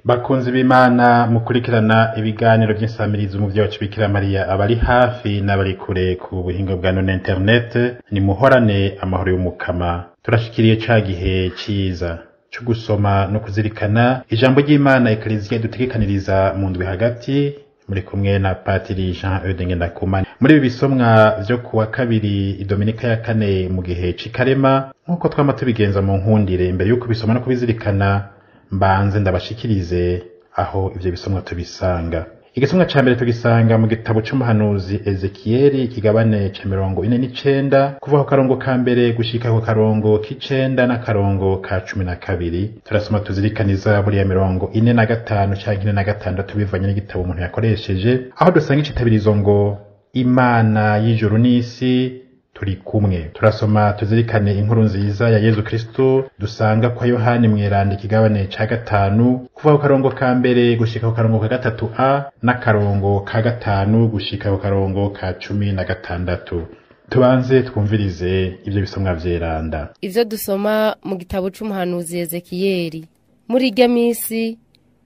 Bakunzi b'Imana, mukurikirana ibiganiro vy'insamirizi umuvyeyi wacu Bikira Mariya, abari hafi n'abari kure ku buhinga bwa none internet, nimuhorane amahoro y'Umukama. Turashikiriye ca gihe ciza co gusoma no kuzirikana ijambo ry'Imana Ekleziya idutegekaniriza mu ndwi hagati. Muri kumwe na Patiri Jean Eudes Ngendakumana. Muri ibi bisomwa vyo kuwa kabiri, Idominika ya kane mu gihe c'ikarema, nk'uko twama tubigenza, mu nkundire imbere y'uko bisoma no kubizirikana mbanze ndabashikirize aho ivyo bisomwa tubisanga. Igisomwa ca mbere tugisanga mu gitabo c'umuhanuzi Ezekiyeli, ikigabane ca 49, kuva ku karongo ka mbere gushika ku karongo k'icenda n'akarongo ka 12. Turasoma tuzirikaniza buriya 45 canke 46, bivanye n'igitabo umuntu yakoresheje, aho dusanga icitabirizo ngo Imana y'ijuru n'isi turi kumwe. Turasoma tuzirikane inkuru nziza ya Yezu Kristo dusanga kwa Yohani Mweranda, ikigabane ca gatanu, kuva ku karongo ka mbere gushika ku karongo ka gatatu a n'akarongo ka gatanu gushika ku karongo ka 16. Tubanze twumvirize ivyo bisomwa vyeranda. Ivyo dusoma mu gitabo c'umuhanuzi Ezekiyeli. Muri irya misi,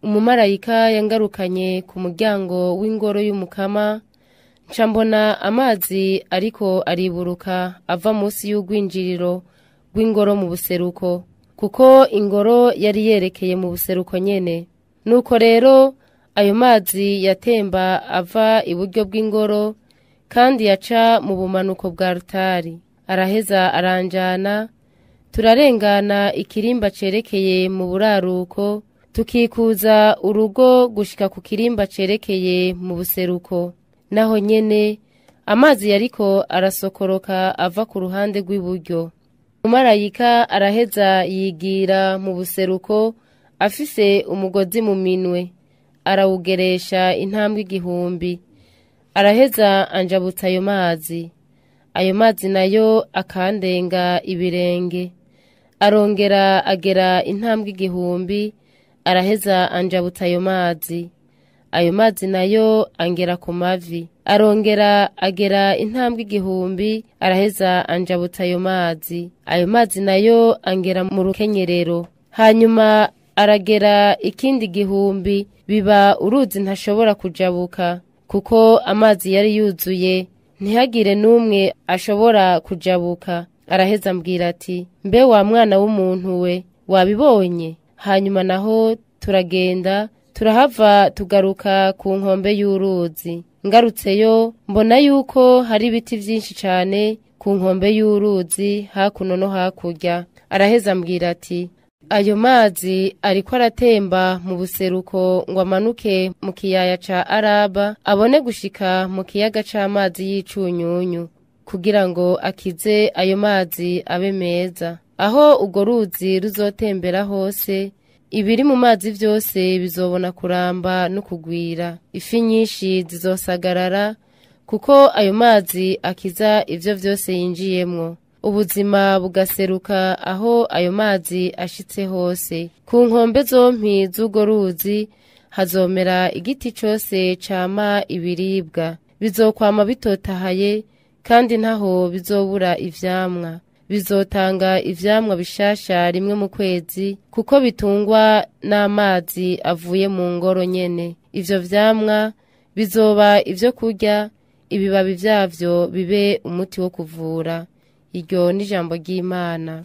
umumarayika yangarukanye ku muryango w'ingoro y'Umukama, nca mbona amazi ariko ariburuka ava munsi y'urwinjiriro rw'ingoro mu buseruko, kuko ingoro yari yerekeye mu buseruko nyene. Nuko rero ayo mazi yatemba ava iburyo bw'ingoro, kandi yaca mu bumanuko bwa rutari. Araheza aranjana, turarengana ikirimba cerekeye mu buraruko, tukikuza urugo gushika ku kirimba cerekeye mu buseruko. Naho nyene amazi yariko arasokoroka ava ku ruhande rw'iburyo. Umumarayika araheza yigira mu buseruko afise umugozi mu minwe, arawugeresha intambwe 1000. Araheza anjabutsa ayo mazi, ayo mazi nayo akandenga ibirenge. Arongera agera intambwe 1000, araheza anjabutsa ayo mazi, ayo mazi nayo angera ku mavi. Arongera agera intambwe 1000, araheza anjabutsa ayo mazi, ayo mazi nayo angera mu rukenyerero. Hanyuma aragera ikindi 1000, biba uruzi ntashobora kujabuka, kuko amazi yari yuzuye, ntihagire n'umwe ashobora kujabuka. Araheza ambwira ati: mbe wa mwana w'umuntu we, wabibonye? Hanyuma naho turagenda, turahava tugaruka ku nkombe y'uruzi. Ngarutseyo mbona yuko hari ibiti vyinshi cane ku nkombe y'uruzi, hakuno no hakurya. Araheza ambwira ati: ayo mazi ariko aratemba mu buseruko ngo amanuke mu kiyaya ca Araba, abone gushika mu kiyaga c'amazi y'icunyunyu, kugira ngo akize ayo mazi abe meza. Aho urwo ruzi ruzotembera hose, ibiri mu mazi vyose bizobona kuramba no kugwira. Ifi nyinshi zizosagarara, kuko ayo mazi akiza ivyo vyose yinjiyemwo. Ubuzima bugaseruka aho ayo mazi ashitse hose. Ku nkombe zompi z'urwo ruzi hazomera igiti cose cama ibiribwa, bizokwama bitotahaye, kandi ntaho bizobura ivyamwa. Bizotanga ivyamwa bishasha rimwe mu kwezi, kuko bitungwa n'amazi avuye mu ngoro nyene. Ivyo vyamwa bizoba ivyo kurya, ibibabi vyavyo bibe umuti wo kuvura. Iryo ni ijambo ry'Imana.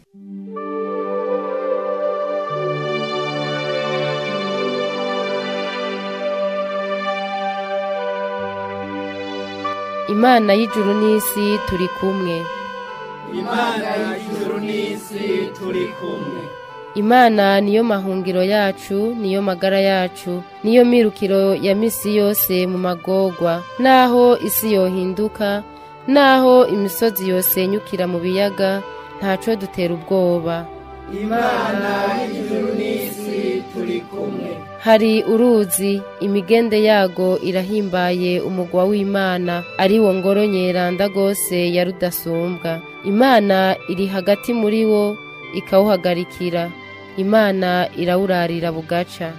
Imana y'ijuru n'isi turi kumwe. Imana y'ijuru n'isi turi kumwe. Imana niyo mahungiro yacu, niyo magara yacu, niyo mirukiro ya misi yose mu magorwa. Naho isi yohinduka, naho imisozi yosenyukira mu biyaga, ntaco dutera ubwoba. Imana y'ijuru n'isi turi kumwe. Hari uruzi, imigende yago irahimbaye umugwa w'Imana, ari wo ngoro nyeranda gose ya Rudasumbwa. Imana iri hagati muri wo ikawuhagarikira, Imana irawurarira bugaca.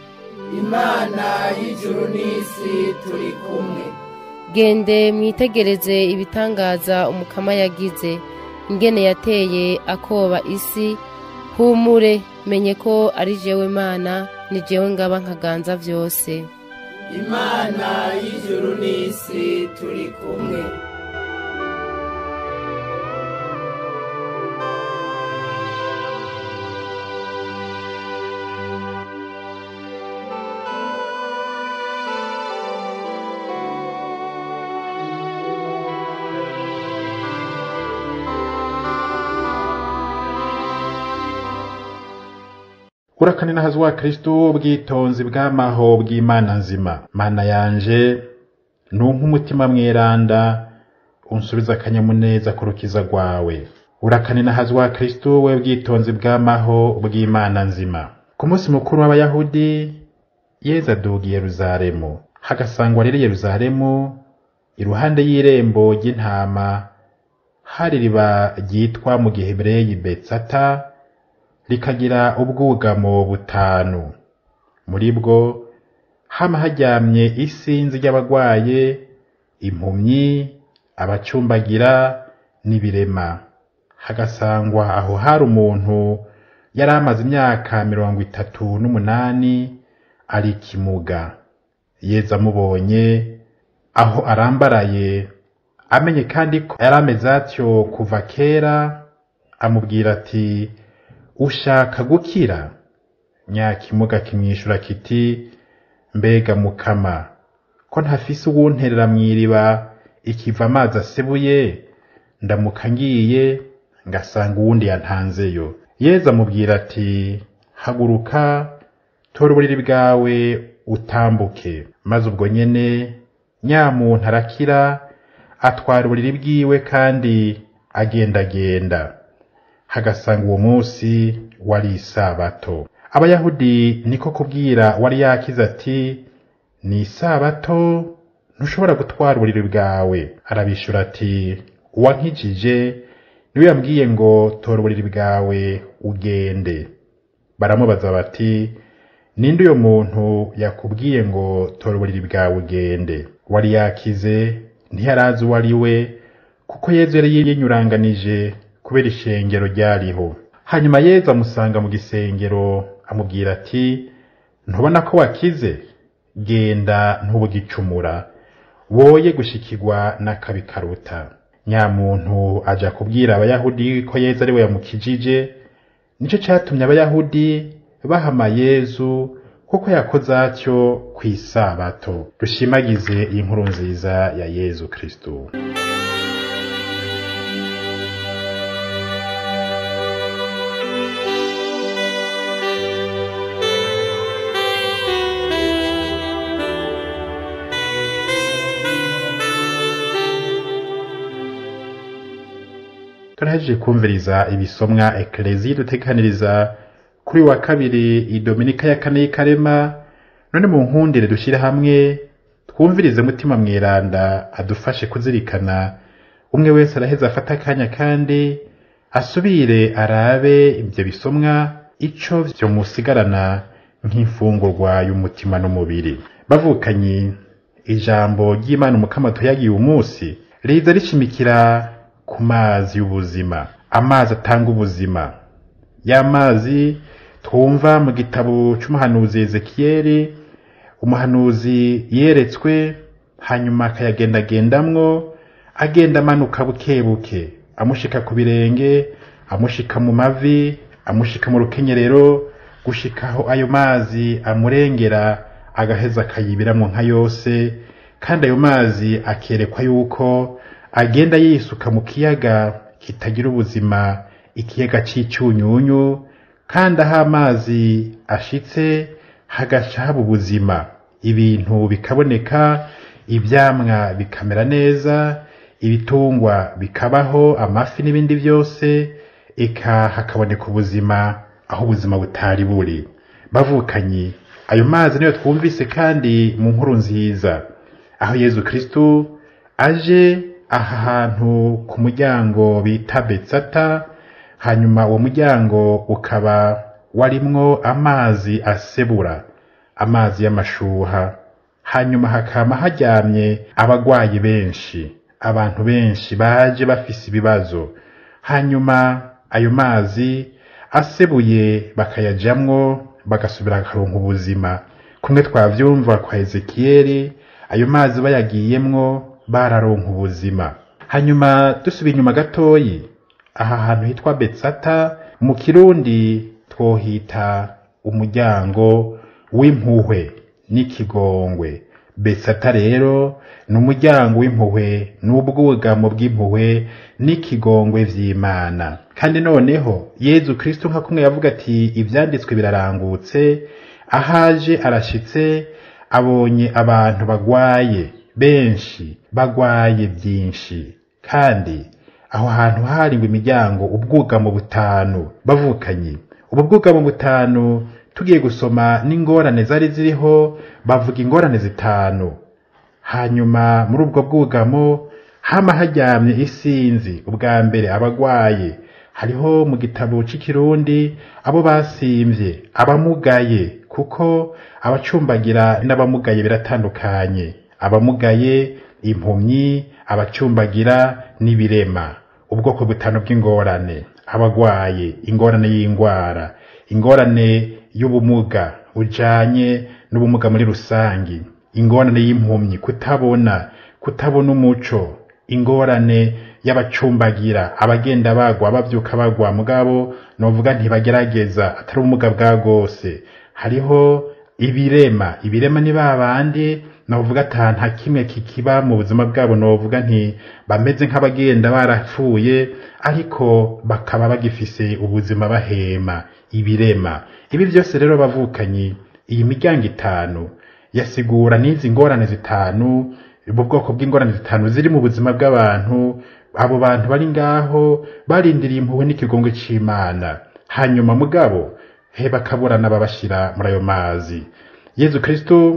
Imana y'ijuru n'isi turi kumwe. Gende mwitegereze ibitangaza Umukama yagize, ingene yateye akoba isi. Humure, menye ko ari jewe Mana, Ni jewe ngaba nkaganza vyose. Imana y'ijuru n'isi turi kumwe. Urakanina hazwa Kristo ubwitonzi bw'amaho bw'Imana nzima. Mana yanje, ntumpe umutima mweranda, unsubiza akanyamuneza ku rukiza rwawe. Urakanina hazwa Kristo we bwitonzi bw'amaho bw'Imana nzima. Ku munsi mukuru w'Abayahudi, Yezu aduga i Yeruzalemu. Hagasangwa rero i Yeruzalemu, iruhande y'irembo ry'intama, hari iriba ryitwa mu Gihebereyi Betsata, rikagira ubwugamo butanu. Muri bwo hama haryamye isinzi ry'abagwaye, impumyi, abacumbagira n'ibirema. Hagasangwa aho hari umuntu yari amaze imyaka 38 ari ikimuga. Yezu amubonye aho arambaraye, amenye kandi ko yari ameze atyo kuva kera, amubwira ati: ushaka gukira? Nyakimuga kimwishura kiti: mbega Mukama, ko ntafise uwunterera mw'iriba ikiva amazi asebuye, ndamuka ngiye ngasanga uwundi yantanzeyo. Yezu amubwira ati: haguruka, tora uburiri bwawe utambuke. Maze ubwo nyene nyamuntu arakira, atwara uburiri bwiwe kandi agendagenda. Hagasanga uwo munsi wari isabato. Abayahudi niko kubwira wari yakize ati: ni isabato, ntushobora gutwara uburiri bwawe. Arabishura ati: uwankijije niwe yambwiye ngo tora uburiri bwawe ugende. Baramubaza bati: ninde uyo muntu yakubwiye ngo tora uburiri bwawe ugende? Wari yakize ntiyarazi uwo ari we, kuko Yezu yari yinyuranganije kubera ishengero ryariho. Hanyuma Yezu amusanga mu gisengero, amubwira ati: ntubona ko wakize? Genda ntubugicumura, woye gushikirwa n'akabi karuta. Nyamuntu aja kubwira Abayahudi ko Yezu ari we yamukijije. Nico catumye Abayahudi bahama Yezu, kuko yakoze atyo kw'isabato. Dushimagize iyi nkuru nziza ya Yezu Kristo. Turahejeje kumviriza ibisomwa Eklezia dutekaniriza kuri wa kabiri idominika ya kane y'ikarema. None mu nkundire dushire hamwe twumvirize Mutima Mweranda adufashe kuzirikana. Umwe wese araheza afata akanya kandi asubire arabe ibyo bisomwa ico vyomusigarana nk'imfungurwa y'umutima n'umubiri. Bavukanyi, ijambo ry'Imana Umukama tuyagiye umunsi riza rishimikira ku mazi y'ubuzima, amazi atanga ubuzima. Ya mazi twumva mu gitabo c'umuhanuzi Ezekiyeli, umuhanuzi yeretswe hanyuma akayagendagendamwo, agenda amanuka buke buke, amushika ku birenge, amushika mu mavi, amushika mu rukenyerero, gushikaho ayo mazi amurengera, agaheza akayibiramwo nka yose. Kandi ayo mazi akerekwa yuko agenda yisuka mu kiyaga kitagira ubuzima, ikiyaga c'icyunyunyu, kandi aho amazi ashitse hagaca haba ubuzima, ibintu bikaboneka, ivyamwa bikamera neza, ibitungwa bikabaho, amafi n'ibindi byose, eka hakaboneka ubuzima aho ubuzima butari buri. Bavukanyi, ayo mazi niyo twumvise kandi mu nkuru nziza, aho Yezu Kristo aje aha hantu ku muryango bita Betsata. Hanyuma uwo muryango ukaba warimwo amazi asebura, amazi y'amashuha. Hanyuma hakama haryamye abagwayi benshi, abantu benshi baje bafise ibibazo. Hanyuma ayo mazi asebuye bakayajamwo, bagasubira bakaronka ubuzima. Kumwe twavyumva kwa Ezekiyeli, ayo mazi bayagiyemwo bararonka ubuzima. Hanyuma dusubiye inyuma gatoyi, aha hantu hitwa Betsata mu Kirundi twohita umuryango w'impuhwe n'ikigongwe. Betsata rero ni umuryango w'impuhwe n'ubwugamo bw'impuhwe n'ikigongwe vy'Imana. Kandi noneho Yezu Kristo nka kumwe yavuga ati ivyanditswe birarangutse, ahaje arashitse, abonye abantu bagwaye benshi, bagwaye byinshi. Kandi aho hantu hari ngo imiryango ubwugamo butanu bavukanye. Ubu bwugamo butanu tugiye gusoma n'ingorane zari ziriho, bavuga ingorane zitanu. Hanyuma muri ubwo bwugamo hama haryamye isinzi. Ubwa mbere abagwaye, hariho mu gitabo c'Ikirundi abo basimvye, abamugaye, kuko abacumbagira n'abamugaye biratandukanye. Abamugaye, impumyi, abacumbagira n'ibirema. Ubwoko butanu bw'ingorane: abagwaye, ingorane y'ingwara, ingorane y'ubumuga bujanye n'ubumuga muri rusangi, ingorane y'impumyi, kutabona umuco, ingorane y'abacumbagira, abagenda bagwa, bavyuka bagwa, mugabo novuga ntibagerageza, atari ubumuga bwa gose. Hariho ibirema, ibirema ni babandi novuga ata nta kimwe kikiba mu buzima bwabo, novuga nti bameze nk'abagenda barapfuye ariko bakaba bagifise ubuzima bahema, ibirema. Ibi vyose rero bavukanyi, iyi miryango itanu yasigura n'izi ngorane zitanu, ubu bwoko bw'ingorane zitanu ziri mu buzima bw'abantu. Abo bantu bari ngaho barindiriye impuhwe n'ikigongwe c'Imana, hanyuma mugabo he bakaburana babashira muri ayo mazi. Yezu Kristo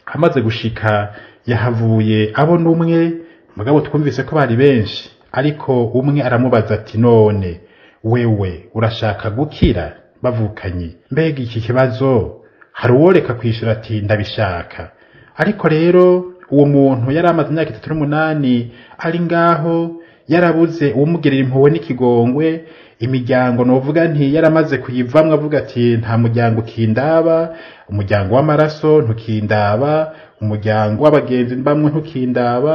amaze gushika yahavuye abona umwe, mugabo twumvise ko bari benshi, ariko umwe aramubaza ati none wewe urashaka gukira? Bavukanyi, mbega iki kibazo hari uworeka kwishura ati ndabishaka. Ariko rero uwo muntu yari amaze imyaka 38 ari ngaho, yarabuze uwumugirira impuhwe n'ikigongwe. Imiryango novuga nti yaramaze kuyivamwo, avuga ati nta muryango ukindaba, umuryango w'amaraso ntukindaba, umuryango w'abagenzi mbamwe ntukindaba,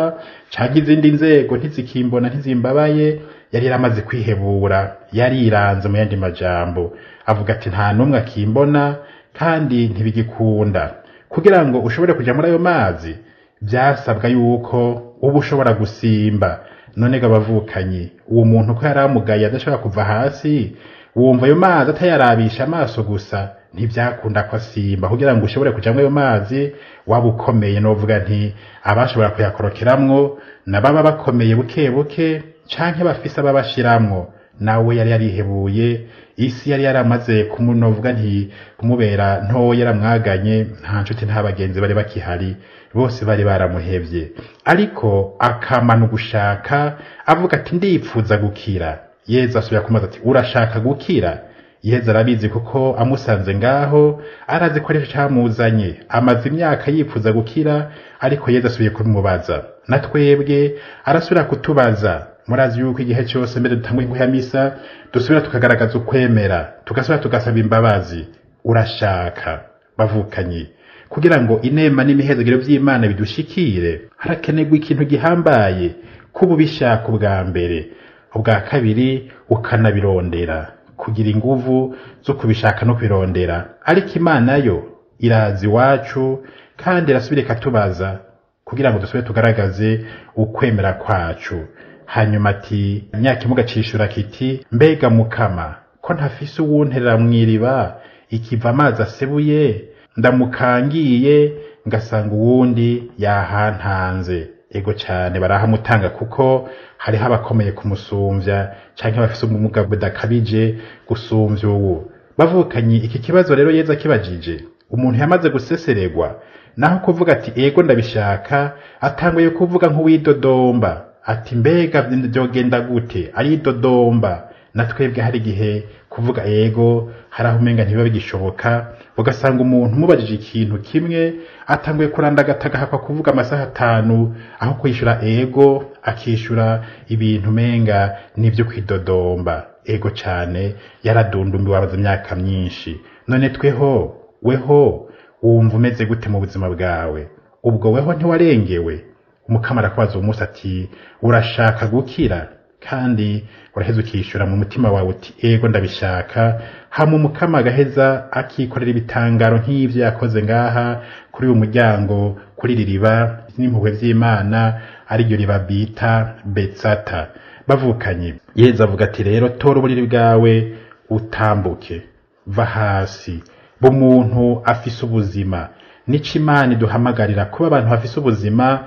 canke izindi nzego ntizikimbona ntizimbabaye. Yari yaramaze kwihebura, yariranze mu yandi majambo, avuga ati nta n'umwe akimbona kandi ntibigikunda. Kugira ngo ushobore kuja muri ayo mazi vyasabwa yuko uba ushobora gusimba. None ga bavukanyi, uwo muntu ko yaramugaye adashobora kuva hasi, wumva ayo mazi atayarabisha amaso gusa, ntivyakunda ko asimba. Kugira ngo ushobore kuja muri ayo mazi waba ukomeye, novuga nti abashobora kuyakorokeramwo nababa bakomeye buke buke, canke bafise ababashiramwo. Nawe yari yarihebuye, isi yari yaramaze kumunovuga nti kumubera ntoya, yaramwaganye, nta nshuti nta bagenzi bari bakihari, bose bari baramuhevye. Ariko akamana ugushaka, avuga ati ndipfuza gukira. Yezu asubira kumubaza ati urashaka gukira? Yezu arabizi kuko amusanze ngaho, arazi ko arico camuzanye, amaze imyaka yipfuza gukira, ariko Yezu asubiye kumubaza. Na twebwe arasubira kutubaza. Murazi yuko igihe cyose mbere dutangwa inkuru ya misa dusubira tukagaragaza ukwemera, tugasubira tugasaba imbabazi. Urashaka? Bavukanyi, kugira ngo inema n'imihezagiro vy'Imana bidushikire, harakenerwa ikintu gihambaye, kuba ubishaka ubwa mbere, ubwa kabiri ukanabirondera, kugira inguvu zo kubishaka no kubirondera. Ariko Imana yo iraza iwacu kandi irasubira ikatubaza kugira ngo dusubire tugaragaze ukwemera kwacu. Hanyuma ati nyakimuga cishura kiti mbega mukama ko ntafise uwunterera mw'iriba ikiva amazi asebuye, ndamukangiye ngasanga uwundi yahantanze. Ego cane barahamutanga kuko hariho abakomeye kumusumvya canke bafise ubumuga budakabije gusumvya uwo. Bavukanyi, iki kibazo rero Yezu akibajije umuntu yamaze guseseregwa, naho kuvuga ati ego ndabishaka, atanguye kuvuga nk'uwidodomba ati mbega vyogenda gute, aridodomba. Na twebwe hari igihe kuvuga ego hari aho umenga ntibiba bigishoboka, Ugasanga umuntu umubajije ikintu kimwe atanguye kurandagata agahakwa kuvuga amasaha 5, aho kwishura ego akishura ibintu menga nivyo kwidodomba. Ego cane, yaradundumbiwe amaze imyaka myinshi. None tweho, weho wumva umeze gute mu buzima bwawe? Ubwo weho ntiwarengewe? Umukama arakubaza uwo munsi ati urashaka gukira? Kandi uraheza ukishura mu mutima wawe uti ego ndabishaka. Hama umukama agaheza akikorera ibitangaro nk'ivyo yakoze ngaha kuri uyu muryango, kuri iri riba n'impuhwe vy'Imana, ariryo riba bita Betsata. Bavukanye, Yezu avuga ati rero tora uburiri bwawe utambuke, va hasi. Bumuntu afise ubuzima. Nico Imana iduhamagarira kuba abantu bafise ubuzima,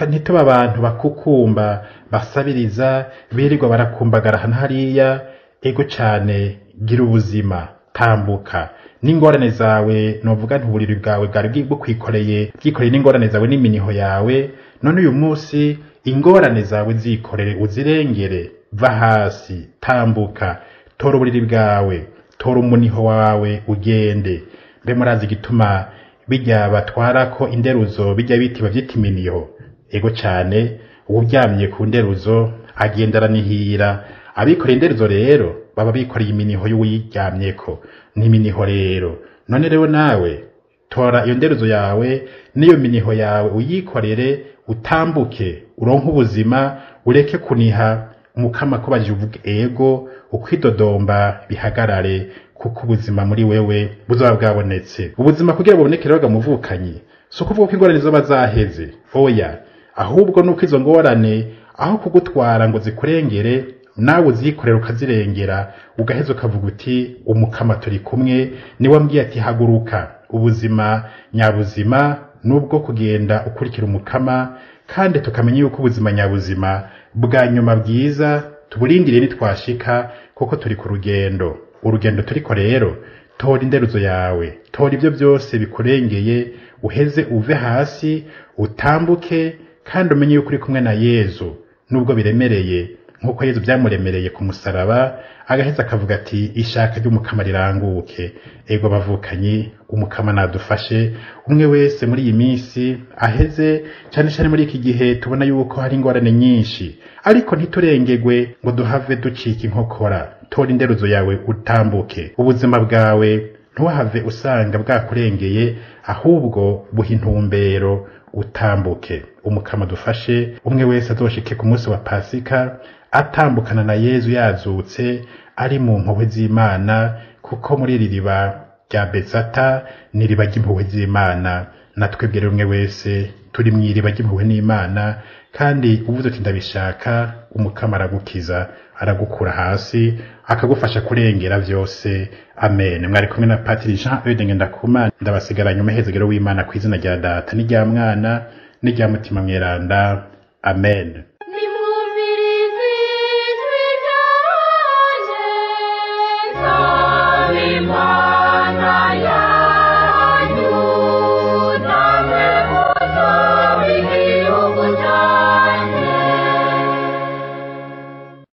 ntituba abantu bakukumba, basabiriza, birirwa barakumbagara hano hariya. Ego cane, gira ubuzima, tambuka. N'ingorane zawe, novuga nti uburiri bwawe bwari bukwikoreye, bwikoreye n'ingorane zawe n'iminiho yawe. None uyu munsi ingorane zawe zikorere, uzirengere, va hasi, tambuka, tora uburiri bwawe, tora umuniho wawe ugende. Mbe murazi igituma bijya batwarako inderuzo, bijya biti bavyita iminiho? Ego cane, uwuryamye ku nderuzo agenda aranihira. Abikoreye inderuzo rero baba bikoreye iminiho y'uwiryamyeko, n'iminiho rero. None rero nawe tora iyo nderuzo yawe n'iyo miniho yawe uyikorere, utambuke, uronke ubuzima, ureke kuniha. Umukama akubajije uvuge ego, ukwidodomba bihagarare, kuko ubuzima muri wewe buzoba bwabonetse. Ubuzima kugira buboneke rero muvukanyi, si ukuvuga ko ingorane zoba zaheze, oya, ahubwo nuko izo ngorane aho kugutwara ngo zikurengere, nawe uzikorera ukazirengera, ugaheza ukavuga uti umukama turi kumwe, niwe ambwiye ati haguruka. Ubuzima nyabuzima nubwo kugenda ukurikira umukama, kandi tukamenya yuko ubuzima nyabuzima bwa nyuma bwiza tuburindiriye nitwashika, kuko turi ku rugendo. Urugendo turiko rero, tora inderuzo yawe, tora ibyo byose bikurengeye, uheze uve hasi utambuke, kandi umenye yuko uri kumwe na Yezu, nubwo biremereye nkuko Yezu byamuremereye ku musaraba, agaheza akavuga ati ishaka ry'umukama riranguke. Ego bavukanyi, umukama nadufashe umwe wese muri iyi minsi aheze, cyane cyane muri iki gihe tubona yuko hari ingorane nyinshi, ariko ntiturengegwe ngo duhave ducika inkokora. Tora inderuzo yawe utambuke, ubuzima bwawe ntuhave usanga bwakurengeye, ahubwo buha intumbero utambuke. Umukama dufashe umwe wese azoshike ku munsi wa Pasika atambukana na Yezu yazutse, ari mu mpuhwe z'Imana, kuko muri iri riba rya Betsata ni iriba ry'impuhwe z'Imana. Na twebwe rero umwe wese turi mu iriba ry'impuhwe n'Imana, kandi uvuze uti ndabishaka, umukama aragukiza, aragukura hasi, akagufasha kurengera vyose. Amen. Mwari kumwe na Patiri Jean Eudes Ngendakumana. Ndabasigaranye umuhezagiro w'Imana ku izina rya Data n'irya Mwana n'irya Mutima Mweranda. Amen.